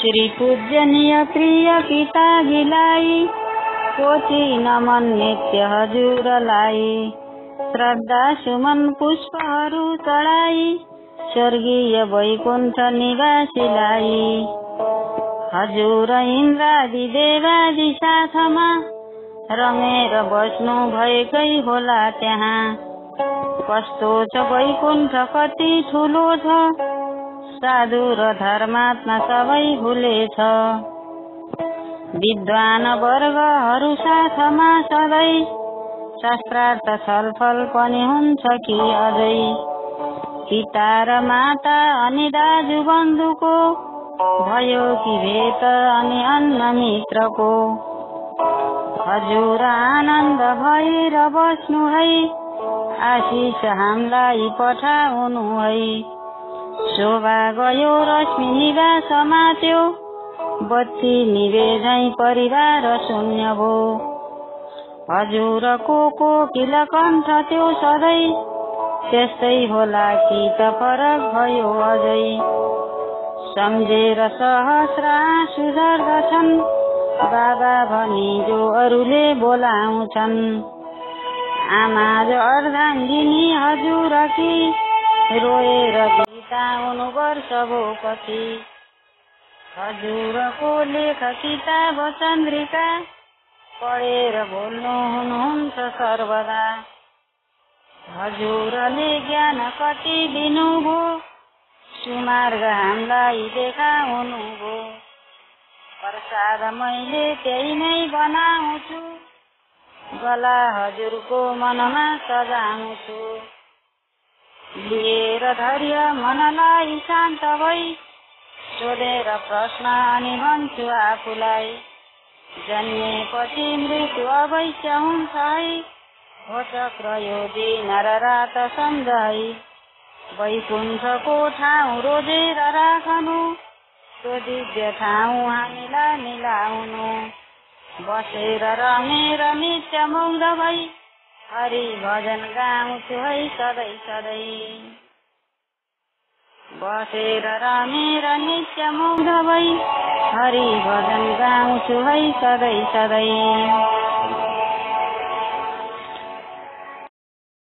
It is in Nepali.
श्री पूजनीय प्रिय पिताजीलाई कोटि नमन नित्य हजुरलाई। श्रद्धा सुमन पुष्पहरू चढाई स्वर्गीय वैकुण्ठ निवासीलाई। हजुर इन्द्रादि देवादि साथमा रमेर बस्नु भएकै होला त्यहाँ। कस्तो छ वैकुण्ठ कति ठुलो छ, साधु र धर्मात्मा सबै भुलेछ। विद्वान वर्गहरू साथमा सधैँ शास्त्रार्थ छलफल पनि हुन्छ कि अझै। पिता र माता अनि दाजु बन्धुको भयो कि भेट अनि अन्न मित्रको। हजुर आनन्द भएर बस्नु है, आशिष हामीलाई पठाउनु है। शोभा गयो रश्मि निवास समात्यो, बत्ती निभे झैं परिवार शून्य भो। हजुरको कोकिल कण्ठ त्यो सधैँ त्यस्तै होला कि त फरक भयो अझै। सम्झेर सहस्र आँसु झर्दछन्, बाबा भनी जो अरूले बोलाउँछन्। आमा जो अर्धाङ्गिनी हजुरकी, रोएर बिताउनु वर्ष भो कति। हजुरको लेख किताब चन्द्रिका, पढेर बोल्नु हुनुहुन्छ सर्वदा। हजुरले ज्ञान कति दिनुभो, सुमार्ग हामीलाई देखाउनु भो। प्रसाद मैले त्यही नै बनाउँछु, गला हजुरको मनमा सजाउँछु। लिएर धैर्य मनलाई शान्त भई, सोधेर प्रश्न अनि भन्छु आफूलाई। जन्मेपछि मृत्यु अवश्य हुन्छ है, हो चक्र यो दिन र रात सम्झै। वैकुण्ठको ठाउँ रोजेर राखनु, त्यो दिव्य ठाउँ हामीलाई मिलाउनु। बसेर रमेर नित्य मुग्ध भई, हरि भजन गाउँछु है सधैँ सधैँ। बसेर रमेर नित्य मुग्ध भई, हरि भजन गाउँछु है सधैँ सधैँ।